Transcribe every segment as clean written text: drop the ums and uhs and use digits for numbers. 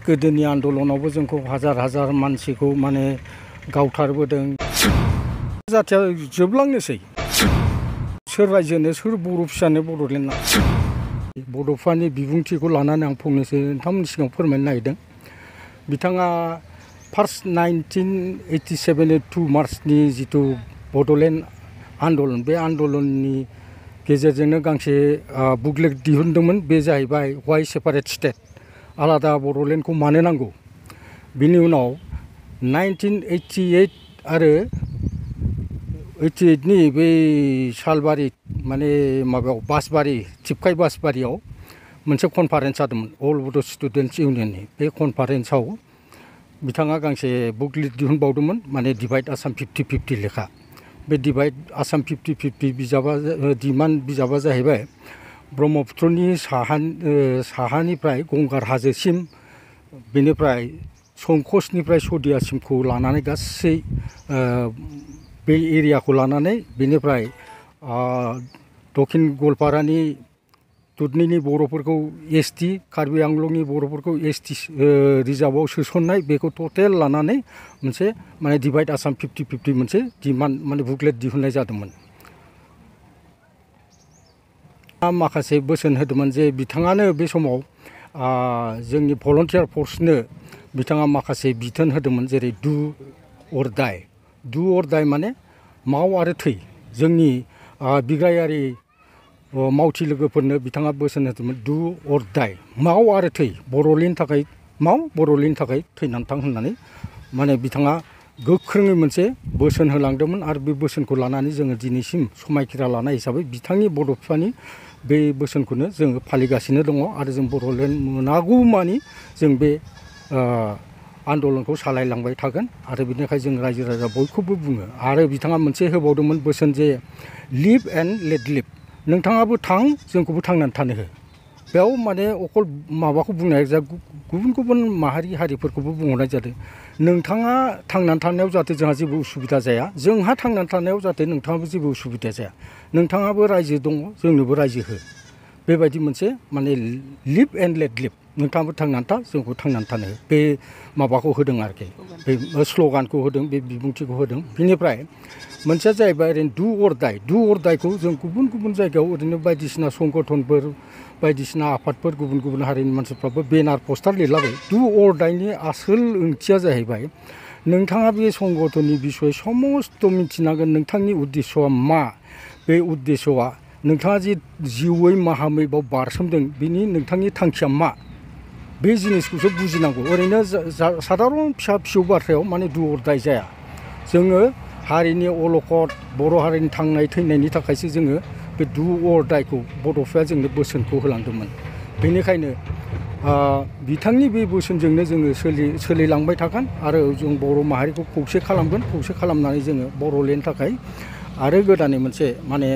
गोदोनि आन्दलनावबो जोंखौ हाजार हाजार मानसिखौ माने गावथारबोदों। जाथिया जोबलांनोसै सोर रायजोनो सोर बर' फिसानो बड'लेण्ड बड'फानि बिबुंथिखौ लानानै आं फंनैसो नोंथांमोननि सिगाङाव फोरमायनो नागिरदों। बिथाङा फार्स्ट 1987 2 मार्चनि जिथु बड'लेण्ड आन्दलन बे आन्दलननि गेजेरजोंनो गांसे बुकलेट दिहुनदोंमोन। बे जाहैबाय वाइ सेपारेट स्टेट, आलादा बड'लेण्डखौ मानो नांगौ। बिनि उनाव 1988 आरो 88नि बै सालबारि माने माबायाव बासबारि थिपकाइ बासबारियाव मोनसे कनफारेन्स जादोंमोन अल बड' स्टुडेन्टस इउनियननि। बे कनफारेन्सआव बिथाङा गांसे बुकलेट दिहुनबावदोंमोन, माने डिभाइड आसाम 50-50 लेखा। बे डिभाइड आसाम 50-50 बिजाबा बिजाबा जाहैबाय ब्रह्मपुत्रनि साहानिफ्राय गंगार हाजोसिम, बेनिफ्राय संकसनिफ्राय सदियासिमखौ लानानै गासै बे एरियाखौ लानानै, बेनिफ्राय दक्षिण गवालपारानि दुधनैनि बर'फोरखौ ST, कार्बि आंलंनि बर'फोरखौ ST रिजार्भआव सोसननाय, बेखौ टटेल लानानै मोनसे माने डिभाइड आसाम 50-50 मोनसे डिमान्ड माने बुकलेट दिहुननाय जादोंमोन। माखासे बोसोन होदोंमोन जे बिथाङानो बे समाव जोंनि भलन्टियार फर्सनो बिथाङा माखासे बिथोन होदोंमोन, जेरै डु अर डाइ माने माव आरो थै। जोंनि बिग्रायारि मावथि लोगोफोरनो बिथाङा बोसोन होदोंमोन डु अर डाइ, माव आरो थै, बड'लेण्डनि थाखाय माव, बड'लेण्डनि थाखाय थैनानै थां होननानै माने बिथाङा गोख्रोङै मोनसे बोसोन होलांदोंमोन। आरो बे बोसोनखौ लानानै जोङो दिनैसिम समायखिरा लानाय हिसाबै बिथांनि बड'फानि बे बोसोनखौनो जोङो फालिगासिनो दङ। आरो जों बड'लेण्ड मोनागौमानि जों बे आन्दलनखौ सालायलांबाय थागोन। आरो बिनिखाय जों रायजो राजा बयखौबो बुङो। आरो बिथाङा मोनसे होबावदोंमोन बोसोन जे लिभ एन्ड लेट लिभ, नोंथाङाबो थां, जोंखौबो थांनानै थानो हो। बेयाव माने अकल माबाखौ बुंनाय जा, गुबुन गुबुन माहारि हारिफोरखौबो बुंहरनाय जादों। नोंथाङा थांनानै थानायाव जाहाथे जोंहा जेबो उसुबिदा जाया, जोंहा थांनानै थानायाव जाहाथे नोंथाङाबो जेबो उसुबिदा जाया। नोंथाङाबो रायजो दङ, जोंनोबो रायजो हो। बेबायदि मोनसे माने लिभ एन्ड लेट लिभ, नोंथाङाबो थांनानै था, जोंखौ थांनानै थानो हो, बे माबाखौ होदों आरोखि, बे स्ल'गानखौ होदों, बे बिबुंथिखौ होदों। बिनिफ्राय मोनसेया जाहैबाय ओरैनो डु अर डाइखौ जों गुबुन गुबुन जायगायाव ओरैनो बायदिसिना संगठनफोर, बायदिसिना आफादफोर, गुबुन गुबुन हारिनि मानसिफ्राबो बेनार पस्टार लिरलाबायो। डु अर डाइनि आसोल ओंथिया जाहैबाय नोंथाङा बे संगठननि बिसय समस्त मिथिनांगोन, नोंथांनि उद्देश्यआ मा, बे उद्देश्यआ नोंथाङा जे जिउयै माहामै बाव बारसोमदों, बिनि नोंथांनि थांखिया मा, बे जिनिसखौसो बुजिनांगौ। ओरैनो साधारन फिसा फिसौ बाथ्रायाव माने डु अर डाइ जाया। जोङो हारिनि अलखद, बर' हारिनि थांनाय थैनायनि थाखायसो जोङो बे डु अर डाइखौ बड'फाया जोंनो बोसोनखौ होलांदोंमोन। बेनिखायनो बिथांनि बे बोसोनजोंनो जोङो सोलिलांबाय थागोन। आरो जों बर' माहारिखौ खौसे खालामगोन, खौसे खालामनानै जोङो बड'लेण्डनि थाखाय आरो गोदानै मोनसे माने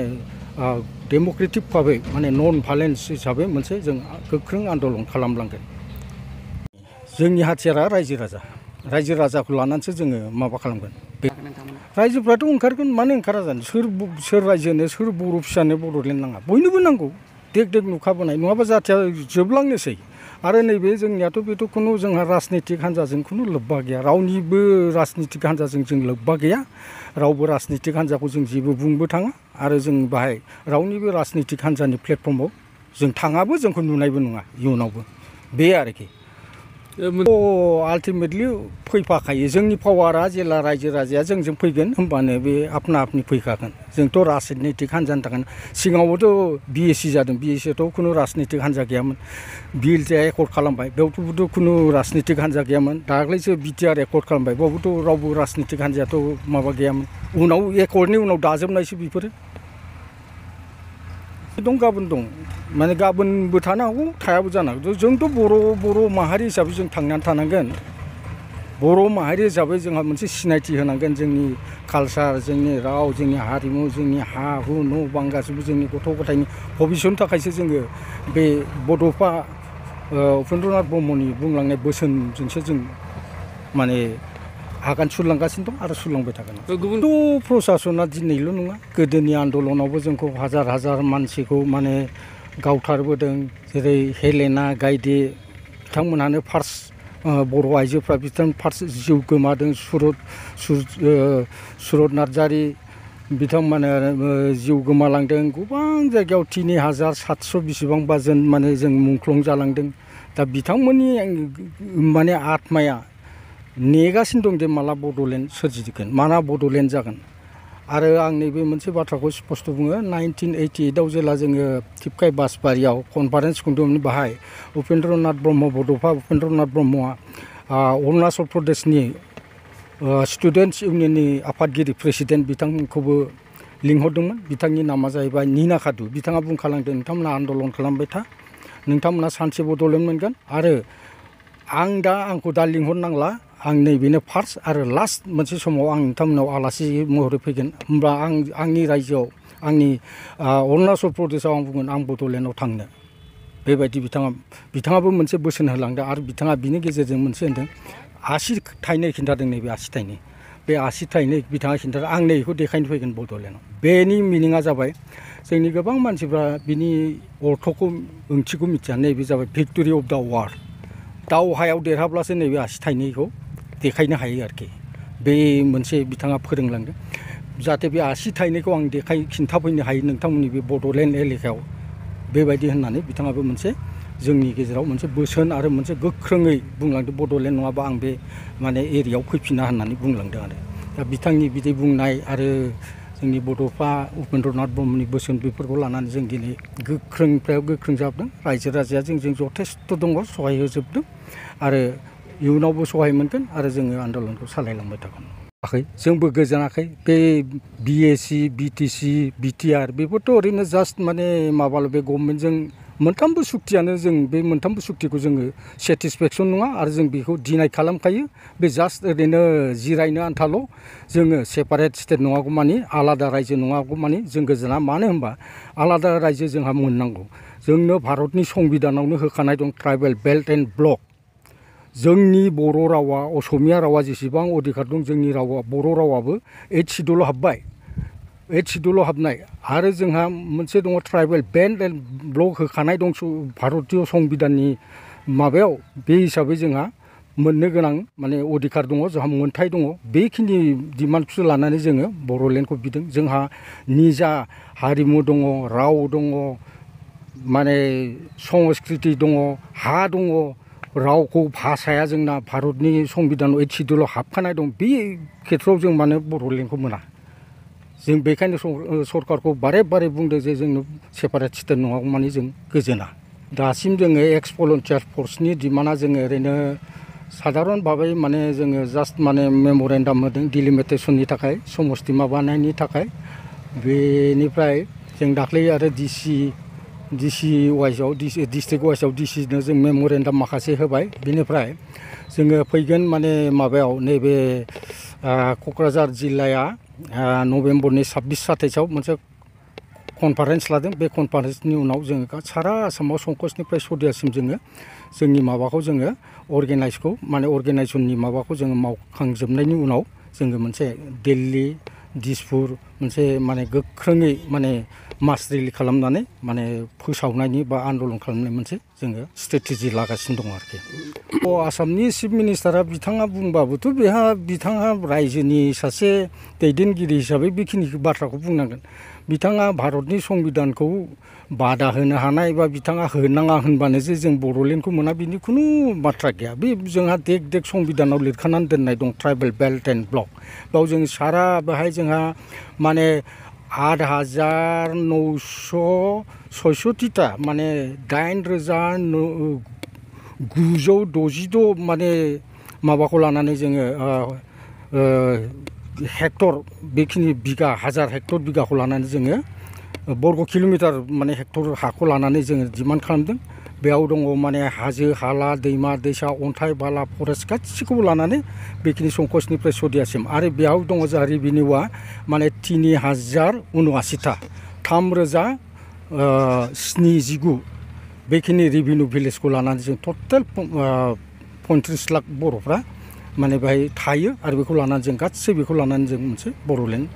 डेम'क्रेटिक भाबै माने नन भायलेन्स हिसाबै मोनसे जों गोख्रों आन्दलन खालामलांगोन। जोंनि हाथियारा रायजो राजाखौ लानानैसो जोङो माबा खालामगोन। रायजोफ्राथ' ओंखारगोन, मानो ओंखारा जानो, सोर रायजोनो सोर बर' फिसानो बड'लेण्ड नाङा, बयनोबो नांगौ। देग देग नुखाबोनाय, नङाबा जाथिया जोबलांनोसै। आरो नैबे जोंनियाथ' बेथ' खुनु जोंहा राजनितिक हान्जाजों खुनु लोब्बा गैया, रावनिबो राजनितिक हान्जाजों जों लोब्बा गैया। रावबो राजनितिक हान्जाखौ जों जेबो बुंबो थाङा। आरो जों बाहाय रावनिबो राजनितिक हान्जानि प्लेटफर्माव जों थाङाबो, जोंखौ नुनायबो नङा इयुनावबो, बे आरोखि। आल्टिमेटलि फैफाखायो। जोंनि पावारा जेला रायजो राजाया जोंजों फैगोन, होमबानो बे आपना आपनि फैखागोन। जोंथ' राजनितिक हान्जानि थाखाय सिगाङावबोथ' BSC जादों, BSCआथ' खुनु राजनितिक हान्जा गैयामोन। BLTआ एकर्ड खालामबाय, बेयावथ' खुनु राजनितिक हान्जा गैयामोन। दाख्लैसो BTR एकर्ड खालामबाय, बेयावबोथ' रावबो राजनितिक हान्जायाथ' माबा गैयामोन। उनाव एकर्डनि उनाव दाजोबनायसो बेफोरो दं, गाबोन दं, माने गाबोनबो थानो हागौ, थायाबो जानो हागौ। जोंथ' बर' माहारि हिसाबै जों थांनानै थानांगोन। बर' माहारि हिसाबै जोंहा मोनसे सिनायथि होनांगोन। जोंनि कालसार, जोंनि राव, जोंनि हारिमु, जोंनि हा हु न' बां गासैबो जोंनि गथ' गथायनि भबिष्यतनि थाखायसो जोङो बे बड'फा उपेन्द्रनाथ ब्रह्मनि बुंलांनाय बोसोनजोंसो जों माने आगान सुरलांगासिनो दं आरो सुरलांबाय थागोन। गुबुन प्रसासना दिनैल' नङा, गोदोनि आन्दलनावबो जोंखौ हाजार हाजार मानसिखौ माने गावथारबोदों। जेरै हेलेना गायदे बिथांमोनहानो फार्स्ट बर' आइजोफ्रा बिथां फार्स्ट जिउ गोमादों सुरत नार्जारि बिथांमोना जिउ गोमालांदों गोबां जायगायाव 3700 बेसेबांबा जों माने जों मुंख्लं जालांदों दा बिथांमोननि माने आत्माया नेगासिनो दं दे माला बड'लेण्ड सोरजिगोन माला बड'लेण्ड जागोन आरो आं नैबे मोनसे बाथ्राखौ स्पष्ट बुङो 1988 आव जेला जोङो टिपकाय बासबारियाव कनफारेन्स खुंदोंमोन बाहाय उपेन्द्रनाथ ब्रह्म बड'फा उपेन्द्रनाथ ब्रह्मआ अरुणाचल प्रदेशनि स्टुडेन्टस इउनियननि आफादगिरि प्रेसिडेन्ट बिथांखौबो लिंहरदोंमोन बिथांनि नामा जाहैबाय निना कादु बिथाङा बुंखालांदों नोंथांमोना आन्दलन खालामबाय था नोंथांमोना सानसे बड'लेण्ड मोनगोन आरो आंखौ दा लिंहरनांला आं नैबेनो फार्स्ट आरो लास्ट मोनसे समाव आं नोंथांमोनाव आलासि महरै फैगोन होमबा आंनि रायजोआव आंनि अरुणाचल प्रदेशआव आं बुंगोन आं बड'लेण्डआव थांनो बेबायदि बिथाङाबो मोनसे बोसोन होलांदों आरो बिथाङा बिनि गेजेरजों मोनसे होनदों 80 थाइनै खिन्थादों नैबे 80 थाइनै बे 80 थाइनै बिथाङा खिन्थादों आं नै बेखौ देखायनो फैगोन बड'लेण्डआव बेनि मिनिङा जाबाय जोंनि गोबां मानसिफ्रा बिनि अर्थखौ ओंथिखौ मिथिया नैबे जाबाय भिक्ट'रि अफ दा वार दावहायाव देरहाब्लासो नैबे 80 थाइनैखौ देखायनो हायो आरोखि बे मोनसे बिथाङा फोरोंलांदों जाहाथे बे 80 थाइनैखौ आं खिन्थाफैनो हायो नोंथांमोननि बे बड'लेण्ड एलेकायाव बेबायदि होननानै बिथाङाबो मोनसे जोंनि गेजेराव मोनसे बोसोन आरो मोनसे गोख्रोङै बुंलांदों बड'लेण्ड नङाबा आं बे माने एरियायाव फैफिना होननानै बुंलांदों आरो दा बिथांनि बिदि बुंनाय आरो जोंनि बड'फा उपेन्द्रनाथ ब्रह्मनि बोसोन बेफोरखौ लानानै जों दिनै गोख्रोंनिफ्राय गोख्रों जाबोदों रायजो राजाया जोंजों जथेस्थ' दङ सहाय होजोबदों आरो इयुनावबो सहाय मोनगोन आरो जोङो आन्दलनखौ सालायलांबाय थागोन जोंबो गोजोनाखै बे BAC BTC BTR बेफोरथ' ओरैनो जास्ट माने माबाल' बे गभर्नमेन्टजों मोनथामबो सुक्तियानो जों बे मोनथामबो सुक्तिखौ जोङो सेटिसफेक्सन नङा आरो जों बेखौ डिनाय खालामखायो बे जास्ट ओरैनो जिरायनो आन्थाल' जोङो सेपारेट स्टेट नङागौ मानि आलादा रायजो नङागौ मानि जों गोजोना मानो होनबा आलादा रायजो जोंहा मोननांगौ जोंनो भारतनि संबिधानावनो होखानाय दं ट्राइबेल बेल्ट एन्ड ब्लक जोंनि बर' रावा असमिया रावा जेसेबां अधिकार दं जोंनि रावा बर' रावाबो 8 सिडुलाव हाबबाय 8 सिडुलाव हाबनाय आरो जोंहा मोनसे दङ ट्राइबेल बेल्ट एन्ड ब्लक होखानाय दं भारतीय संबिधाननि माबायाव बे हिसाबै जोंहा मोननो गोनां माने अधिकार दङ जोंहा मोनथाय दङ बेखिनि डिमान्डखौ लानानै जोङो बड'लेण्डखौ बिदों जोंहा निजा हारिमु दङ राव दङ माने संस्कृति दङ हा दङ रावखौ भाषाया जोंना भारतनि संबिधानाव 8 सिडुलाव हाबखानाय दं बे खेथ्रआव जों मानो बड'लेण्डखौ मोना जों बेखायनो सरकारखौ बारे बारे बुंदों जे जोंनो सेपारेट स्टेट नङागौ मानि जों गोजोना दासिम जोङो एक्स भलन्टियार फर्सनि डिमान्डआ जोङो ओरैनो साधारन भाबै माने जोङो जास्ट माने मेम'रेन्डाम होदों डिलिमिटेसननि थाखाय समस्ति माबानायनि थाखाय बेनिफ्राय जों दाख्लै आरो डिसि वाइसआव डिस्ट्रिक्ट वाइसआव डिसिनो जों मेम'रेन्डाम माखासे होबाय बेनिफ्राय जोङो फैगोन माने माबायाव नैबे क'क्राझार जिल्लाया नभेम्बरनि 26-27आव मोनसे कनफारेन्स लादों बे कनफारेन्सनि उनाव जोङो सारा आसामाव संकसनिफ्राय सदियासिम जोङो जोंनि माबाखौ जोङो अर्गेनाइजखौ माने अर्गेनाइजेसननि माबाखौ जोङो मावखांजोबनायनि उनाव जोङो मोनसे दिल्ली दिसपुर मोनसे माने गोख्रोङै माने मास रेलि खालामनानै माने फोसावनायनि बा आन्दलन खालामनाय मोनसे जोङो स्ट्रेटेजि लागासिनो दङ आरोखि आसामनि चिफ मिनिस्टारा बिथाङा बुंबाबोथ' बिथाङा रायजोनि सासे दैदेनगिरि हिसाबै बेखिनि बाथ्राखौ बुंनांगोन बिथाङा भारतनि संबिधानखौ बादा होनो हानाय बा बिथाङा होनाङा होनबानो जे जों बड'लेण्डखौ मोना बिनि खुनु बाथ्रा गैया बे जोंहा देक संबिधानाव लिरखानानै दोननाय दं ट्राइबेल बेल्ट एन्ड ब्लक बेयाव जों सारा बेहाय जोंहा माने 8,966ता माने 8,966 माने माबाखौ लानानै जोङो हेक्टर बेखिनि बिगा हाजार हेक्टर बिगाखौ लानानै जोङो बर्ग किल'मिटार माने हेक्टर हाखौ लानानै जोङो डिमान्ड खालामदों बेयाव दङ माने हाजो हाला दैमा दैसा अन्थाइ बाला फरेस्ट गासिखौबो लानानै बेखिनि संकसनिफ्राय सदियासिम आरो बेयाव दङ जोंहा रेभिनिउआ माने 3,079ता 3,079 बेखिनि रेभिनिउ भिलेजखौ लानानै जों टटेल 35 लाख बर'फ्रा माने बेहाय थायो आरो बेखौ लानानै जों गासै बेखौ लानानै जों मोनसे बड'लेण्ड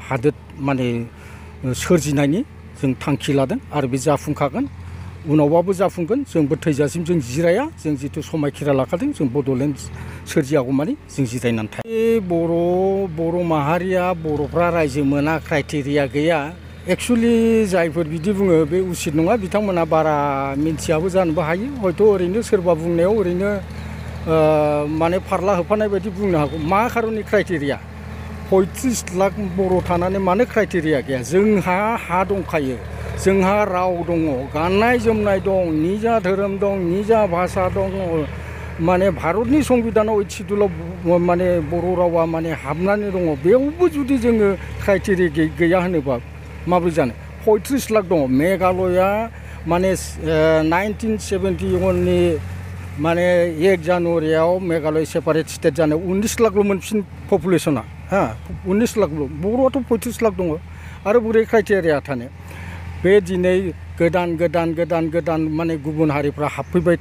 हादोर माने सोरजिनायनि जों थांखि लादों आरो बे जाफुंखागोन उनावबाबो जाफुंगोन जोंबो थैजासिम जों जिराया जों जिथु समायखिरा लाखादों जों बड'लेण्ड सोरजियागौमानि जों जिरायनानै थायो बर' माहारिया बर'फ्रा रायजो मोना क्राइटेरिया गैया एक्सुवेलि जायफोर बिदि बुङो बे उचित नङा बिथांमोना बारा मिन्थियाबो जानोबो हायो हयथ' ओरैनो सोरबा बुंनायाव ओरैनो माने फारला होफानाय बायदि बुंनो हागौ मा खारननि क्राइटेरिया 35 लाख बर' थानानै मानो क्राइटेरिया गैया जोंहा हा दंखायो जोंहा राव दङ गाननाय जोमनाय दं निजा धोरोम दं निजा भाषा दं माने भारतनि संबिधानाव 8 सिडुलाव माने बर' रावा माने हाबनानै दङ बेयावबो जुदि जोङो क्राइटेरिया गैया होनोबा माबोरै जानो 35 लाख दङ मेघालया माने 1971 नि माने 1 जानुवारियाव मेघालय सेपारेट स्टेट जानाय 19 लाखल'मोन फिन पपुलेसना 19 लाखल' बर'आथ' 35 लाख दङ आरो बोरै क्राइटेरिया थानो बे दिनै गोदान माने गुबुन हारिफ्रा हाबफैबाय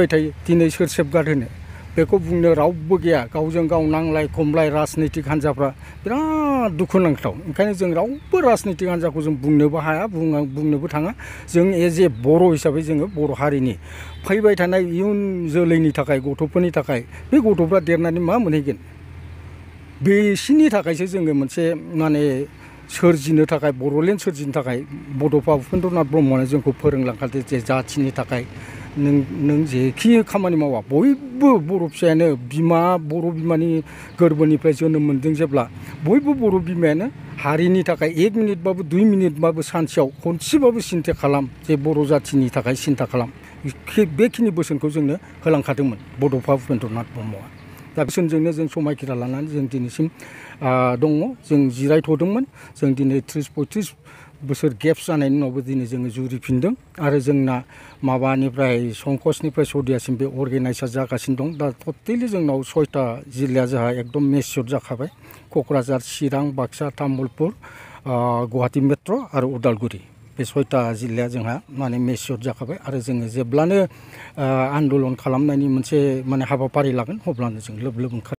थायो दिनै सोर सेफगार्ड होनो बेखौ बुंनो रावबो गैया गावजों गाव नांलाय खमलाय राजनितिक हान्जाफ्रा बिराद दुखुनांथाव ओंखायनो जों रावबो राजनितिक हान्जाखौ जों बुंनोबो हाया बुंनोबो थाङा जों एज ए बर' हिसाबै जोङो बर' हारिनि फैबाय थानाय इयुन जोलैनि थाखाय गथ'फोरनि थाखाय बे गथ'फ्रा देरनानै मा मोनहैगोन बेसिनि थाखायसो जोङो मोनसे माने सोरजिनो थाखाय बड'लेण्ड सोरजिनो थाखाय बड'फा उपेन्द्रनाथ ब्रह्मआनो जोंखौ फोरोंलांखादो जे जाथिनि थाखाय नों जेखि खामानि मावा बयबो बर' फिसायानो बर' बिमानि गोरबोनिफ्राय जोनोम मोनदों जेब्ला बयबो बर' बिमायानो हारिनि थाखाय 1 मिनिटबाबो 2 मिनिटबाबो सानसेयाव खनसेबाबो सिन्था खालाम जे बर' जाथिनि थाखाय सिन्था खालाम बेखिनि बोसोनखौ जोंनो होलांखादोंमोन बड'फा उपेन्द्रनाथ ब्रह्मआ दा बोसोनजोंनो जों समायखिरा लानानै जों दिनैसिम दङ जों जिरायथ'दोंमोन जों दिनै 30-35 बोसोर गेप्स जानायनि उनावबो दिनै जोङो जुरिफिनदों आरो जोंना माबानिफ्राय संकसनिफ्राय सदियासिम बे अर्गेनाइजार जागासिनो दं दा टटेलि जोंनाव 6टा जिल्लाया जोंहा एकदम मेचियर जाखाबाय क'क्राझार चिरां बाक्सा तामुलपुर गुवाहाटी मेट्र' आरो उदालगुरि बे 6टा जिल्लाया जोंहा माने मेचियर जाखाबाय आरो जोङो जेब्लानो आन्दलन खालामनायनि मोनसे माने हाबाफारि लागोन अब्लानो जों लोब लोब ओंखार